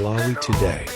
Malawi Today.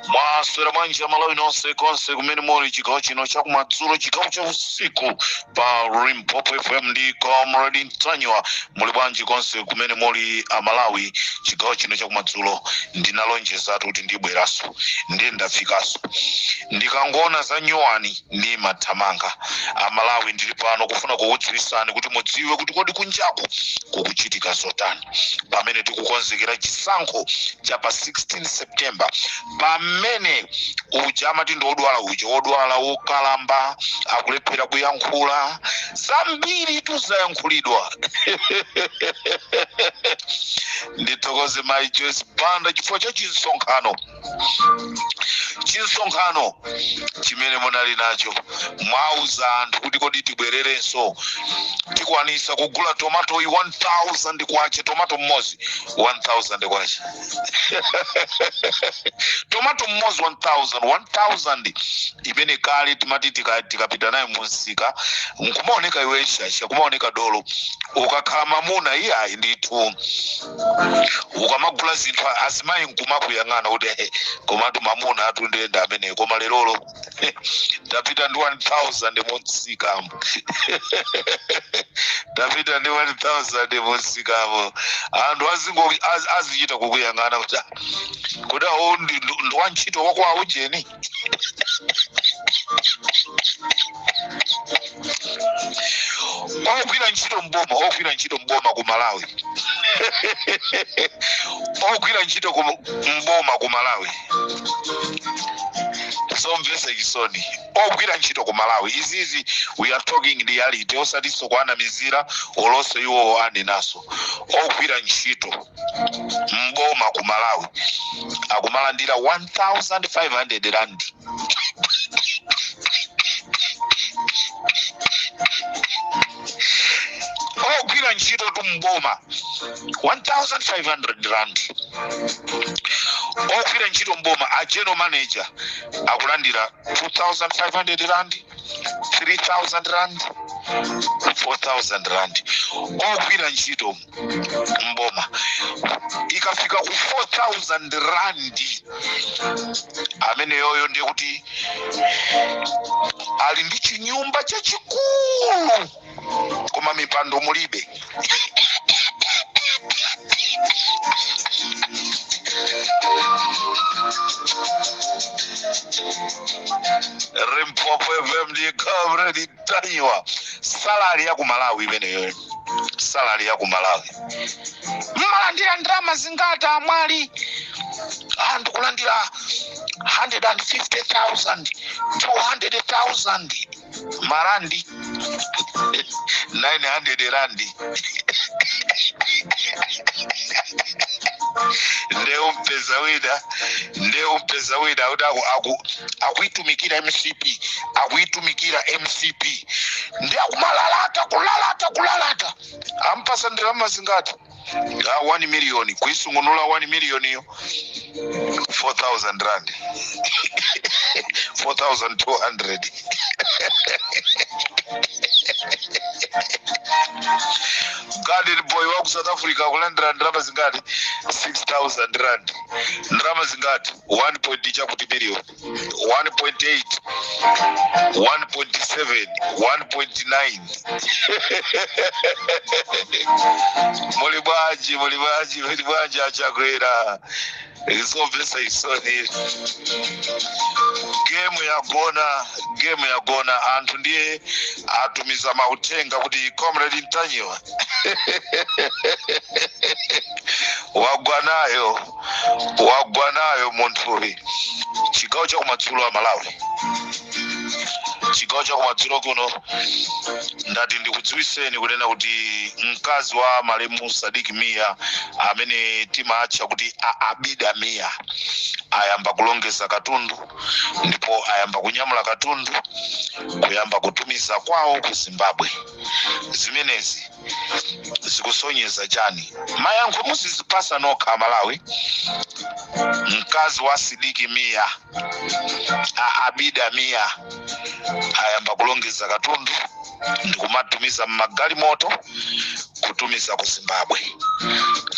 Mwaswera bwanji Amalawi nonse konse kumene muli chigawo chino chakumadzulo, chigawo cha usiku pa Limpopo FM ndi Comrade Ntanyiwa. Muli bwanji konse kumene muli Amalawi chigawo chino chakumadzulo? Ndinalonjezatu kuti ndibweranso, ndiye ndafikanso. Ndikangoona za nyuwani ndimathamanga. Amalawi, ndili pano kufuna kukudziwisani kuti mudziwe kuti kodi kunjaku kukuchitika zotani pamene tikukonzekera chisankho cha pa 16 September, pamene uja amati ndi wodwala uja, wodwala wokalamba, akulephera kuyankhula, zambiri tuzayankhulidwa. Ndithokoze Mayi Joyce Banda chifukwa cha chinsonkhano chimene munali nacho. Mwauza anthu kuti kodi tibwererenso tikwanisa kugula tomato 1000 kwacha, tomato mmodzi 1000 kwacha, tomato mmodzi 1000, 1000 imene kale timati tikapita nayo munsika nkumaoneka iwe shasha, kumaoneka dolo ukakhala mamuna. Iyayi ndithu, ukamagula zinthu azimayi nkumakuyang'ana kuti, "Eh, komatu mamuna atu ndiyenda amene." Koma lerolo tapita ndi 1000 munsikamo, tapita ndi 1000 munsikamo, anthu azichita kukuyang'ana kuti, "Ah, kodi awo ndi wantchito wakwa ujeni?" Ogwira ntchito mboma, ogwira ntchito mboma ku Malawi, ogwira ntchito mboma ku Malawi, zomvetsa chisoni. Ogwira ntchito ku Malawi, izizi we are talking reality, osatinso kuanamizira olonso iwowo anenaso. Ogwira ntchito mboma ku Malawi akumalandira 1500 rand. Ogwira ntchito tu mboma 1500 rand. Ogwira ntchito mboma, a general manager akulandira 2500 rand, 3000 rand, 4000 rand. Ogwira ntchito mboma ikafika ku 4000 rand, ameneyoyo ndiye kuti ali ndi chinyumba chachikulu koma mipando mulibe. Limpopo FM ndi Comrade Ntanyiwa. Salary ya ku Malawi imeneyo, salary ya ku Malawi. Mmalandira ndalama zingati amwali? Anthu kulandira 150,000, 200,000 marandi, 900 randi. Nde umpeza wina, nde umpeza wina kuti akuitumikira MCP, akuitumikira MCP, ndi akumalalata, kulalata, kulalata. Ampasa ndalama zingati? 1 million. Kuisungunula 1 million iyo, 4000 rand, 4200. Garden boy wa ku South Africa akulandira ndalama zingati? 6000 rand. Ndalama zingati? 1 point chakuti million, 1.8, 1.7, 1.9. Muli bwanji? Muli bwanji? Muli bwanji aChakwera? Zomvetsa chisoni. Game yagona, game yagona. Anthu ndiye atumiza mauthenga kuti Comrade Ntanyiwa wagwa nayo, wagwa nayo munthuyi. Chigawo cha kumadzulo a Malawi, Chigawo chakumadzulo kuno ndati ndikudziwiseni kunena kuti mkazi wa malemu Sadik Mia, amene timatcha kuti a Abida Mia, ayamba kulongeza katundu ndipo ayamba kunyamula katundu kuyamba kutumiza kwawo ku Zimbabwe. Zimenezi zikusonyeza chani? Mayankho muzizipasa nokha Malawi. Mkazi wa Sidiki Mia, a Abida Mia, ayamba kulongeza katundu ndikumatumiza mmagalimoto kutumiza ku Zimbabwe.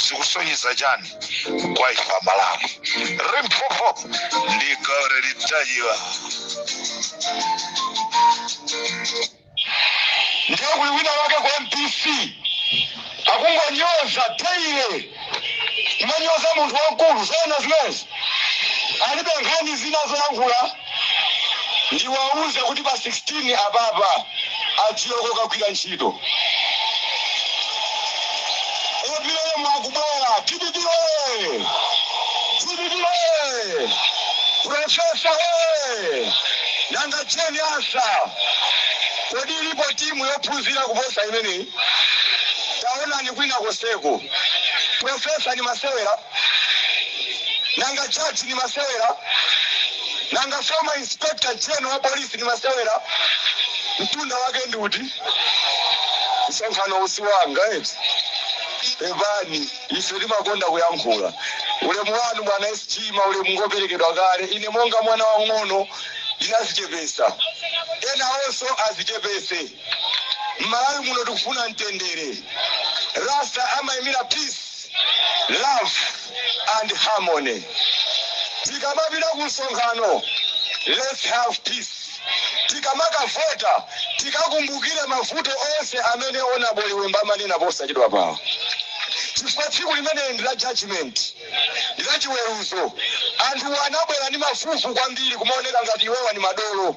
Zikusonyeza chani kwa ife Malawi? Limpopo ndi Comrade Ntanyiwa. Ndiye kuli wina wake ku MBC akungonyoza teire, kumanyoza munthu wamkulu. Zona zimenezi, alibe nkhani zina zoyankhula. Ndiwauze kuti pa 16 apapa adziwe kokagwira ntchito. APM akubwera. DPP oye! DPP oye! Professor oye! Nanga Jane Ansah, kodi ilipo timu yophunzira kuposa imeneyi? Taonani kwina koseko, professor ni masewera? Nanga jaji ni masewera? Nanga former inspector general wa polisi ni masewera? Mtunda wake ndi uti? Msonkhano usi wanga eti pepani, ife timakonda kuyankhula. Ulemu wanu bwana SG, maulemu ngoperekedwa kale. Ine monga mwana wang'ono ndinazichepesa, ena onso azichepese. M'Malawi muno tikufuna mtendere. Rasta amayimira peace, love and harmony. Tikamapita ku msonkhano, let's have peace. Tikamakavota, tikakumbukire mavuto onse amene Honourable Wemba amanena posachedwa pawo, chifukwa tsiku limene ndi la judgment, ndi la chiweruzo. Anthu anabwera ndi mafufu kwambiri, kumaoneka ngati iwowa ni madolo.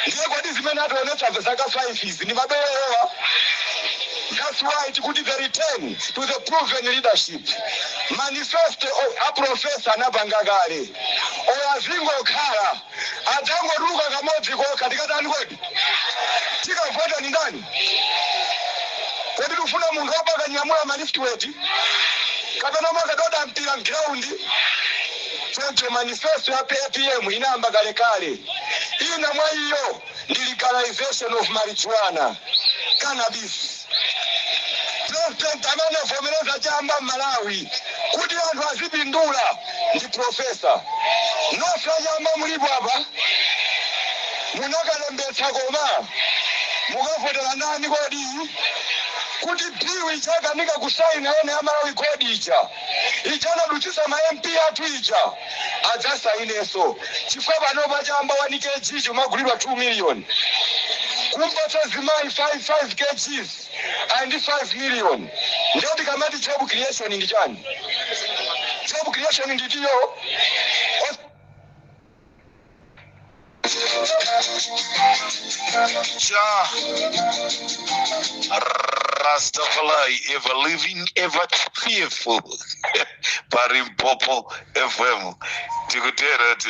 Ndiye kodi zimene ationetsa zaka 5 izi, ni madolo iwowa? That's why tikuti the return to the proven leadership. Manifesto a professor anapanga kale. Oyo azingokhala, adzangotuluka kamodzi kokha. Tikatani kodi? Tikavota ni ndani? Kodi tikufuna munthu wopakanyamula ma liftweight kapena makadoda mpira m'ground? Choncho manifesto ya APM inayamba kalekale. Ina mwa iyo ndi legalization of marijuana, cannabis. President amene avomereza chamba m'Malawi kuti anthu azipindula ndi professor. Nonse achamba mulipo apa, munakalembetsa, koma mukavotera nani kodi? Kuti bill ichakanika kusaina ene a Malawi Code ija, ija anadutsisa ma MP athu ija, adzasainenso, chifukwa pano pachamba 1 kg chimagulidwa 2 million. Kumpatsa zimayi 5 kgs and 5 million. Ndiyo tikamati job creation ndi chani? Job creation nditiyo? Jah Rastafari, ever living, ever cheerful. Pa Limpopo FM tikutera ti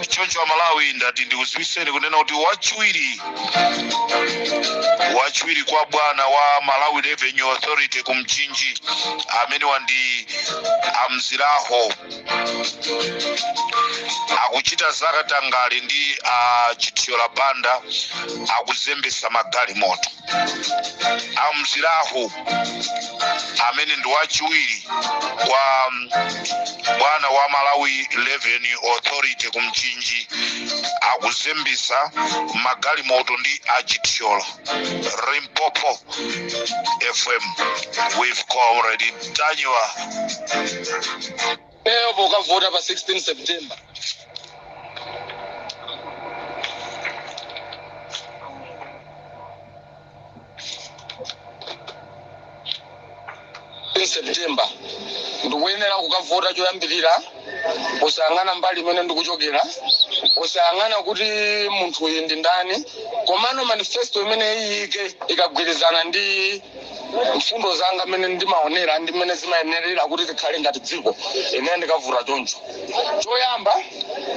choncho. Amalawi, ndati ndikuziwiseni kunena kuti wachiwiri kwa bwana wa Malawi Revenue Authority ku Mchinji, amene wandi amziraho, akuchita zakatangale ndi a Chithyola Banda, akuzembesa magalimoto. Amziraho amene ndi wachiwiri kwa bwana wa Malawi Revenue Authority ku Mchinji akuzembesa magalimoto ndi achithyola. Limpopo FM with Comrade Ntanyiwa. Eyo pokavota pa 16 September, September ndikuyenera kukavota. Choyambirira, usayang'ana mbali imene ndikuchokera, usayang'ana kuti munthu uyu ndi ndani, komano manifesto imene iyike ikagwirizana ndi Mfundo zanga mmene ndimaonera ndi mmene zimayenerera kuti tikhale ngati dziko, ine ndikavota choncho. Choyamba,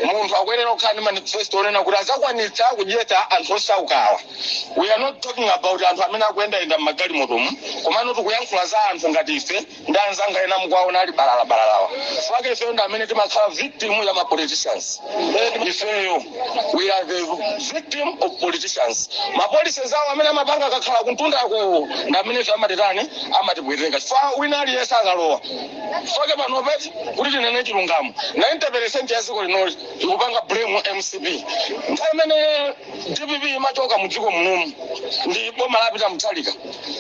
munthu akuyenera kukhala ndi manifesto onena kuti azakwanitsa kudyetsa anthu osaukawa. We are not talking about anthu amene akuyendayenda mmagalimotomu, komano tikuyankhula za anthu ngati ife ndi anzanga ena mukuwaona ali balalabalalawa. Fake ifeyo ndi amene timakhala victim ya ma politicians. Ifeyo, we are the victim of politicians. Ma policies awo amene amapanga akakhala kuntundako ndi amene ife amatitani, amatibwereka, chifukwa wina aliyense akalowa. Fake panopeti, kuti tinene chilungamo, 90% ya dziko linoli ikupanga blame MCP. Nthawi imene DPP imachoka mu dziko munomu ndi boma lapita Mutharika,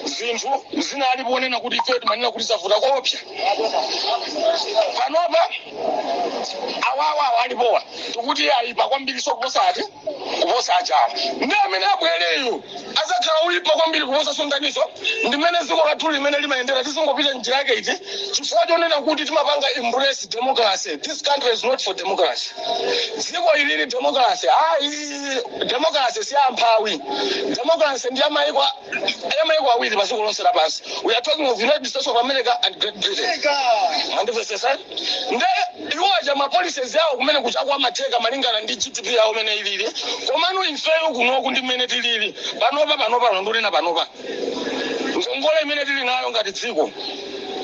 zinthu zinali ponena kuti ife timanena kuti zavuta koopsa. Panopa awawa alipowa tikuti ayipa kwambiri, so kuposa ati, kuposa achawa. Ndi amene abwereyo azakhala uyipa kwambiri kuposa sondaniso. Ndimene dziko lathu limene limayendera, tizingopita njira yake iti, chifukwa chonena kuti timapanga embrace democracy. This country is not for democracy. Dziko ilili democracy ayi, democracy si amphawi. Democracy ndi yamayiko awiri pa dziko lonse lapansi. We are talking of United States of America and Great Britain. Andimvesesa? Nde iwoja ma policies yawo kumene kuchakwa amatheka malingana ndi GDP yawo mene ilili. Komano ifeyo kunoku ndi mmene tilili panopa, panopa ndonena panopa, ngongole imene tili nayo ngati dziko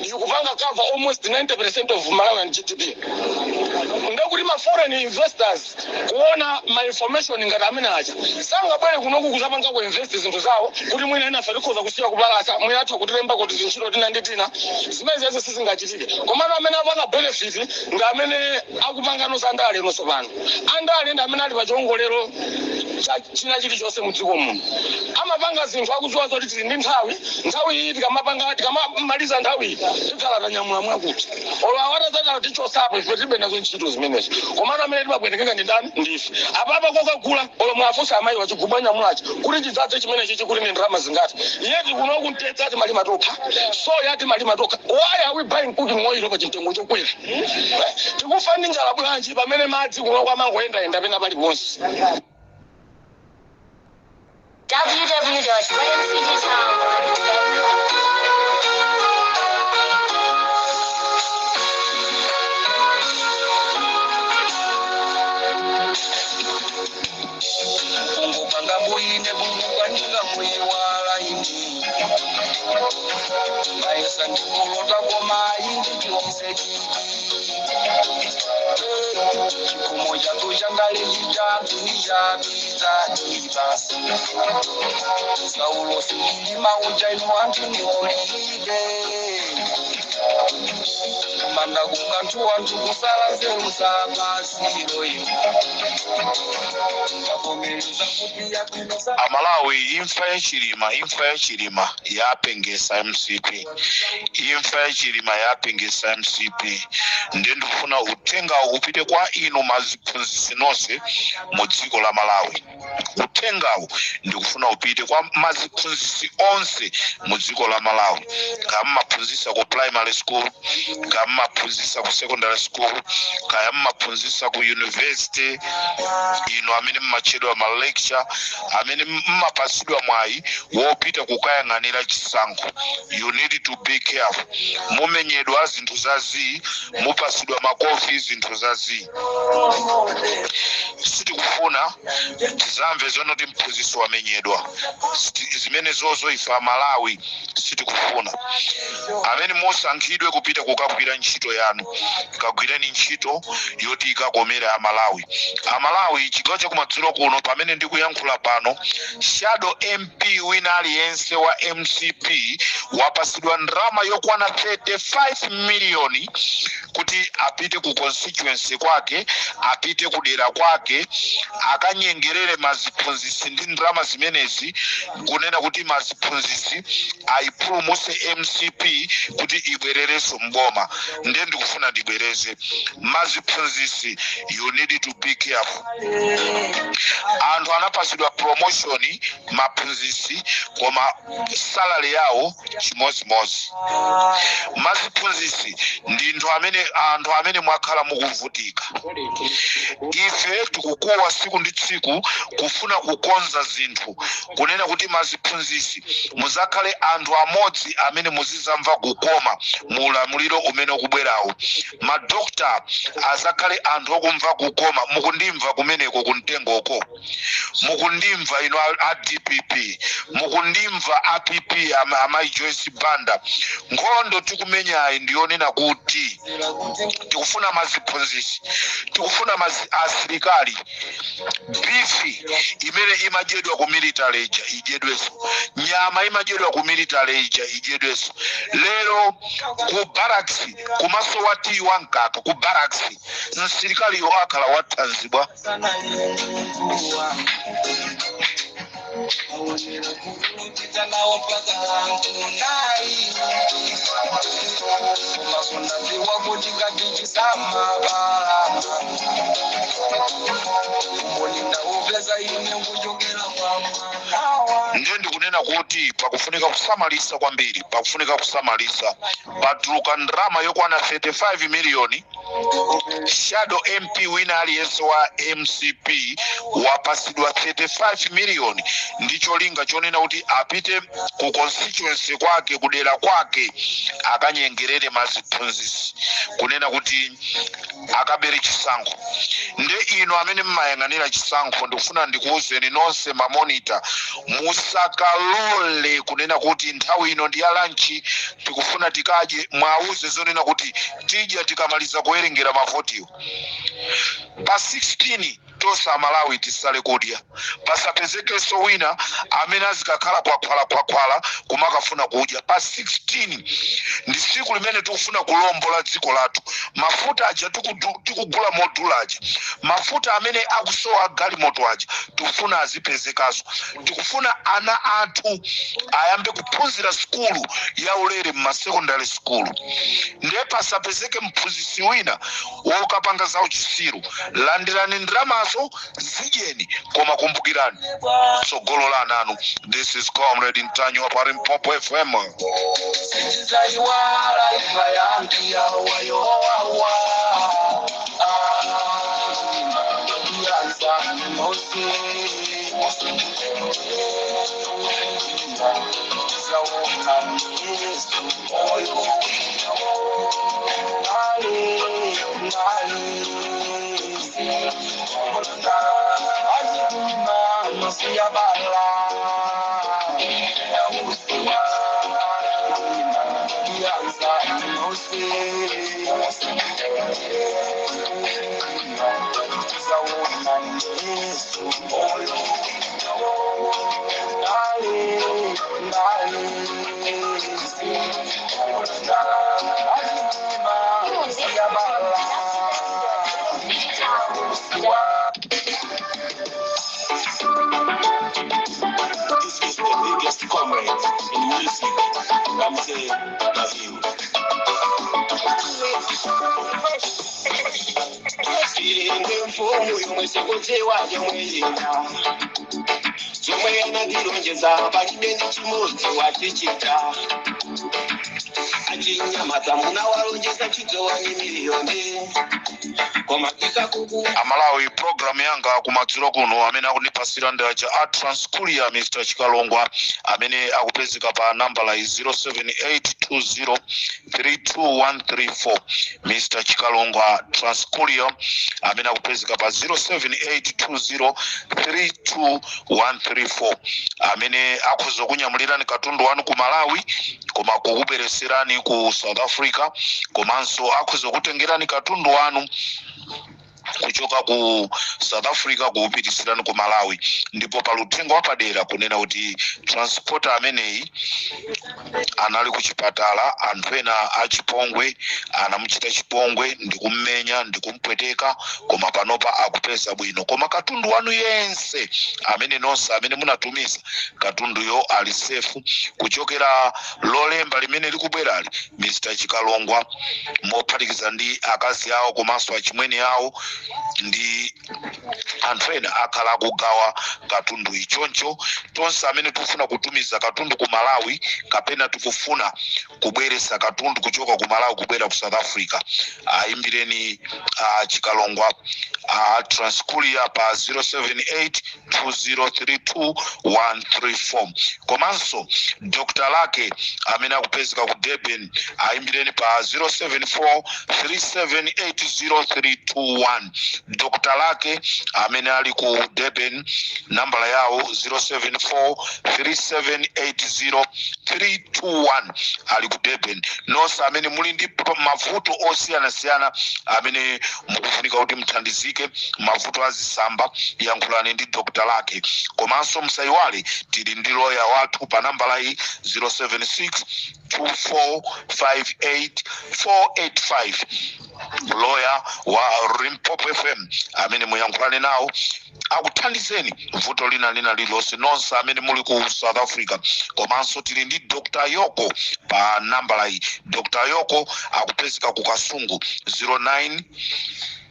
ikupanga cover almost 90% of Malawian GDP. Ndekuti ma foreign investors kuona ma information ngati amene aja sangabwere kunoku kuzapanga ku invest zinthu zawo, kuti mwina ena tikhoza kusiya kupalasa, mwina atha kutilemba kuti zintchito tina ndi tina, zimene zeze sizingachitike. Komano amene apanga benefit ndi amene akupangano za ndale nonso pano. Andale ndi amene ali pa chiwongolero cha china chilichonse mudziko muno. Amapanga zinthu akudziwa zoti tili ndi nthawi. Nthawi iyi tikamapanga, tikamamaliza nthawi iyi, tikhala tanyamula mwakuti olo awatazatala tichosapo, ife tilibe nazo ntchito zimenezo. Komano amene timapwetekeka ndi ndani? Ndife. Apapa kokagula, olo mwafunsa amayi wachigubu anyamulachi kuti chidzadze chimene chichi kuti ndi ndalama zingati, yeti kunoku mtedza timalima tokha, soya timalima tokha. Why are we buying cooking oil pa chimtengo chokwera? Tikufa ndi njala bwanji pamene madzi kunoku amangoyendayenda pena paliponse? www.williamcdtown.com. Kungopanga bwine bungukanyika muyiwala ini maisa ndikulota koma indi chonse chiti chikomo chatu chandale chitatu nichapita chipasi saulo sililima uja inu anthu niolide manda kunganthu anthu kusala nzeru zapasiro inu kavomereza kuti yabwino. Amalawi, imfa ya Chilima, imfa ya Chilima yapengesa MCP. Imfa ya Chilima yapengesa MCP. Ndiye ndikufuna uthengawo upite kwa inu maziphunzitsi nonse mu dziko la Malawi. Uthengawo ndikufuna upite kwa maziphunzitsi onse mu dziko la Malawi, kaya mmaphunzitsa ku primary school, kaya mmaphunzitsa ku secondary school, kaya mmaphunzitsa ku university, inu amene mmatchedwa ma lecture, amene mmapasidwa mwayi wopita kukayang'anira chisankho, you need to be careful. Mumenyedwa zinthu za zii, mupasidwa makofi zinthu za zii. Sitikufuna tizamve zonoti mphunzitsi wamenyedwa. Zimene zozo ife Amalawi sitikufuna. Amene musankhidwe kupita kukagwira ntchito yanu, kagwireni ntchito yoti ikakomere Amalawi. Amalawi, chigawo chakumadzulo kuno pamene ndikuyankhula pano, shadow MP wina aliyense wa MCP wapasidwa ndalama yokwana 35 miliyoni kuti apite ku constituency kwake, apite kudera kwake, akanyengerere maziphunzitsi ndi ndalama zimenezi, kunena kuti maziphunzitsi ayipulumuse MCP kuti ibwererenso mboma. Ndiye ndikufuna ndibwereze, maziphunzitsi, you need to be careful. Anthu anapasidwa promotion maphunzitsi, koma salary yawo chimozimozi. Maziphunzitsi ndi anthu amene mwakhala mukuvutika. Ife tikukuwa siku ndi tsiku kufuna kukonza zinthu, kunena kuti maziphunzitsi muzakhale anthu amodzi. Amalawi amene muzizamva kukoma mu ulamuliro umene ukubwerawo, madokta azakhale anthu okumva kukoma. Mukundimva kumeneko kumtengoko? Mukundimva ino a DPP? Mukundimva a PP, amayi Joyce Banda? Nkhondo tikumenyayi ndiyonena kuti tikufuna maziphunzisi, tikufuna mazi asilikali. Beef imene imadyedwa ku military ija idyedwenso, nyama imadyedwa ku military ija idyedwenso. Lero ku barracks kumasowa tiyi wa mkaka ku barracks, msilikaliyo akhala wathanzi bwa? Ndiye ndikunena kuti pakufunika kusamalisa kwambiri, pakufunika kusamalisa. Patuluka ndrama yokwana 35 miliyoni. Shadow MP wina aliyense wa MCP wapasidwa 35 miliyoni ndi cholinga chonena kuti apite ku constituency kwake, kudera kwake, akanyengerere maziphunzisi kunena kuti akabere chisankho. Nde ino amene mmayang'anira chisankho, ndikufuna ndikuwuzeni nonse ma monitor, musakalole kunena kuti nthawi ino ndi ya lunch, tikufuna tikadye. Mwauze zonena kuti tidya tikamaliza kuwerengera mavotiwo pa 16. Tonse Amalawi tisale kudya, pasapezekenso wina amene azikakhala kwakhwala kumakafuna kudya. Pa 16 ndi tsiku limene tikufuna kulombola dziko lathu. Mafuta aja tikugula modula aja, mafuta amene akusowa galimoto aja, tikufuna azipezekaso. Tikufuna ana athu ayambe kuphunzira sukulu ya ulere mma secondary school. Ndiye pasapezeke mphunzitsi wina wokapanga zawo chisiru. Landirani ndalamazo, zidyeni, koma kumbukirani tsogolo la ana anu. This is Comrade Ntanyiwa pa Limpopo FM. Sindidzaiwala imfa yandiyawayowawa This is the biggest comrade in music, Ramsey David. Ine mfumu yomwe sikudziwa yomwe ina zomwe anatilonjeza palibe ndi chimodzi wachichita. Achinyamata munawalonjeza chidzowani miliyoni, koma tikakuku. Amalawi, program yanga kumadzulo kuno amene akundipasira ndi aja a Transcourier, Mr Chikalongwa, amene akupezeka pa nambala 0782032134. Mr Chikalongwa, Transcourier, amene akupezeka pa 0782032134, amene akhoza kunyamulirani katundu wanu ku Malawi koma kukupereserani ku South Africa, komanso akhoza kutengerani katundu wanu kuchoka ku South Africa kuupitisirani ku Malawi. Ndipo pa uthenga wapadera kunena kuti transporter ameneyi anali ku chipatala, anthu ena achipongwe anamuchita chipongwe ndikummenya ndikumpweteka, koma panopa akupeza bwino. Koma katundu wanu yense amene nonse amene munatumiza katunduyo ali safe. Kuchokera Lolemba limene likubwerali, Mr Chikalongwa mophatikiza ndi akazi awo komanso achimwene awo. Ndi anthu ena akhala akugawa katundu. Ichoncho tonse amene tikufuna kutumiza katundu ku Malawi kapena tikufuna kubweresa katundu kuchoka ku Malawi kubwera ku South Africa, ayimbireni Chikalongwa Transcourier pa 078 2032 134. Komanso Dr Lake amene akupezeka ku Durban, ayimbireni pa 074 3780321. Dr Lake amene ali ku Durban, nambala yawo 074 3780321, ali ku Durban. Nonse amene muli ndi mavuto osiyanasiyana amene mukufunika kuti muthandizike, mavuto azisamba, yankhulani ndi Dr Lake. Komanso musayiwale tili ndi loya wathu pa nambala iyi, 076 2458 485, loya wa Limpopo FM amene muyankhulane nawo akuthandizeni vuto lina lina lililonse, nonse amene muli ku South Africa. Komanso tili ndi Dr Yoko pa nambala iyi. Dr Yoko akupezeka ku Kasungu, 09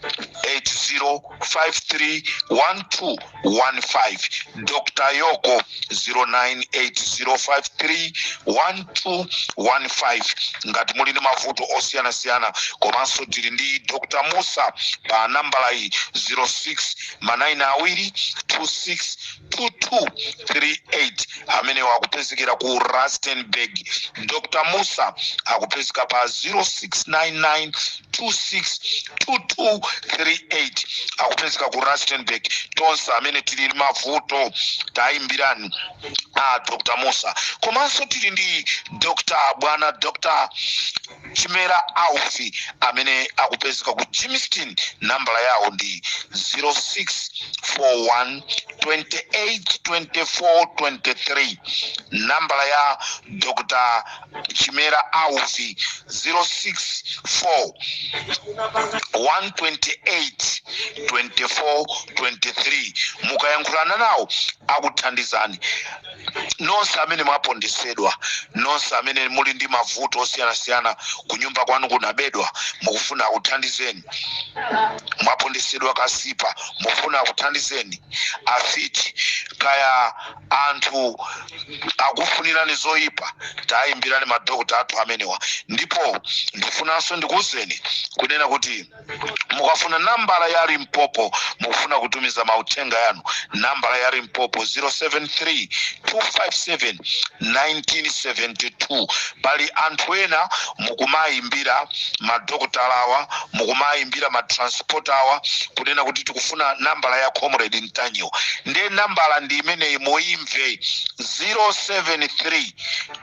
80531215. Dr Yoko, 0980531215, ngati muli ndi mavuto osiyanasiyana. Komanso tili ndi Dr Musa pa nambala iyi, 06 ma 9 awiri 26 2238, amene akupezekera ku Rustenburg. Dr Musa akupezeka pa 0699 262238, akupezeka ku Rustenburg. Tonse amene tili ndi mavuto, tayimbirani a Dr Musa. Komanso tili ndi Dr bwana Dr Chimera Aufi amene akupezeka ku Germiston, nambala yawo ndi 0641 28 24 23. Nambala ya Dr Chimera Aufi, 064 128 24 23. Mukayankhulana nawo akuthandizani. Nonse amene mwapondesedwa, nonse amene muli ndi mavuto osiyanasiyana, kunyumba kwanu kunabedwa, mukufuna akuthandizeni, mwapondesedwa kasipa, mukufuna akuthandizeni, afiti kaya anthu akufunirani zoyipa, tayimbirani madokota athu amenewa. Ndipo ndifunanso ndikuwuzeni kunena kuti mukafuna nambala ya Limpopo, mukufuna kutumiza mauthenga yanu, nambala ya Limpopo 073 257 1972. Pali anthu ena mukumayimbira madokotala awa, mukumayimbira matransport awa kunena kuti tikufuna nambala ya Comrade Ntanyiwa. Ndiye nambala ndi imeneyi, muimve, 073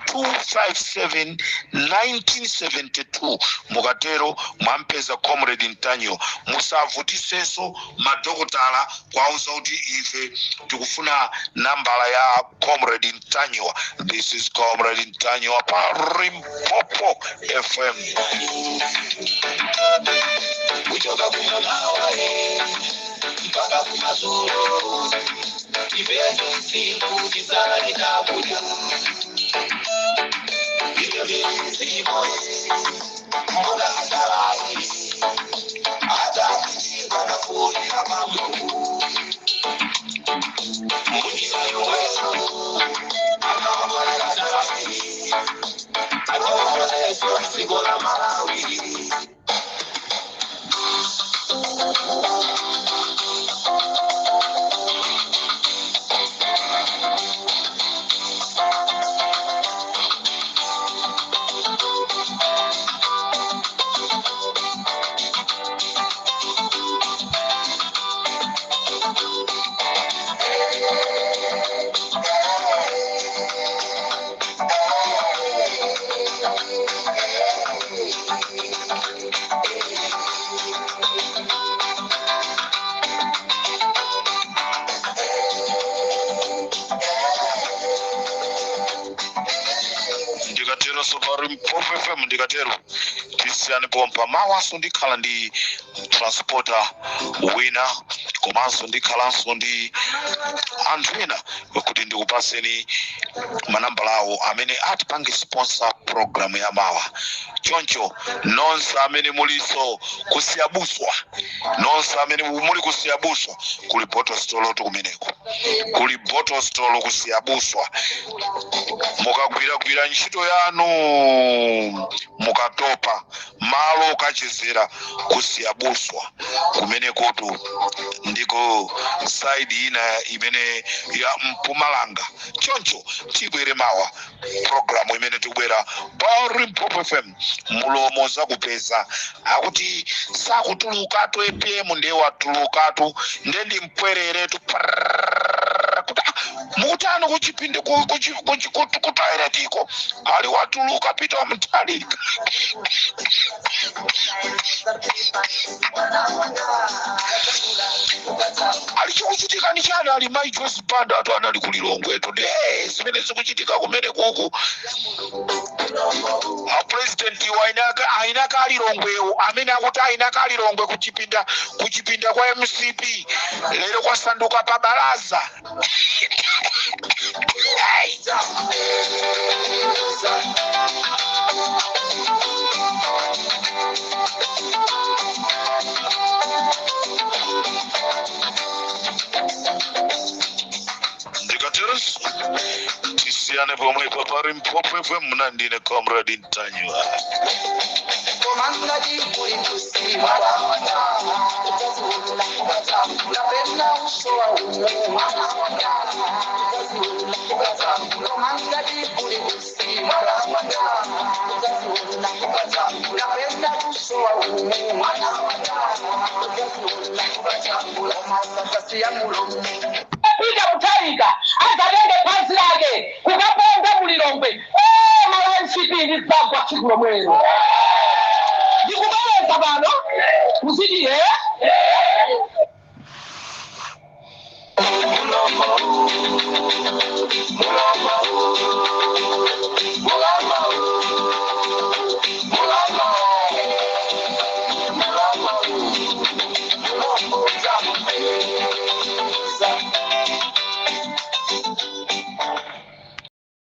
257 1972. Mukatero mwampeza Comrade Ntanyiwa. Musavutisenso madokotala kwauza kuti ife tikufuna nambala ya Comrade Ntanyiwa. This is Comrade Ntanyiwa pa Limpopo FM. Kuchoka kumamawa mpaka kumadzulo, ifezo usiku tisala tikabuda ibyo bizimo mbona atakuchimba na kulira mambo munjira yomweyo akaombolera akaomboleso dziko la Malawi. Ndikatero so pa Limpopo FM, ndikatero tisiyani pompa. Mawaso ndikhala ndi transporter wina, komanso ndikhalanso ndi anthu ena kuti ndikupaseni manambala awo amene atipange sponsor. Programu ya mawa choncho, nonse amene muliso kusiyabuswa, nonse amene muli kusiyabuswa, kuli bottle store tu kumeneko, kuli bottle store kusiyabuswa. Mukagwiragwira ntchito yanu, mukatopa, malo okachezera kusiyabuswa kumenekotu, ndiko side ina imene ya Mpumalanga. Choncho tibwere mawa, programu imene tikubwera pa Limpopo FM. Mulomo zakupeza akuti sakutulukatu APM, ndiye watulukatu, ndiye ndi mpwereretu kuti ah, mukutani kuchipinde ku toiletiko? Ali watuluka Peter Mutharika. Ali chikuchitika ni chani? Ali mai Joyce Banda atu anali kulilongwetu, ndi zimene zikuchitika kumene kuku. A president wainaka ainaka alilongwewo amene akuti ainaka alilongwe kuchipinda kwa MCP lero kwasanduka pa balaza. Hey. Ndikatereso tisiyane pomwepo pa Limpopo FM. Mnandine Comrade Ntanyiwa. Komangati kuli kusimba kapena usowa Komangati kuli kusimba kapena usowa. Mulomo Peter Mutharika adzatenge phazi lake kukaponda mulilongwe mala MCP ndidzagwa tsiku lomwelo. Ndikubwereza pano, muziti.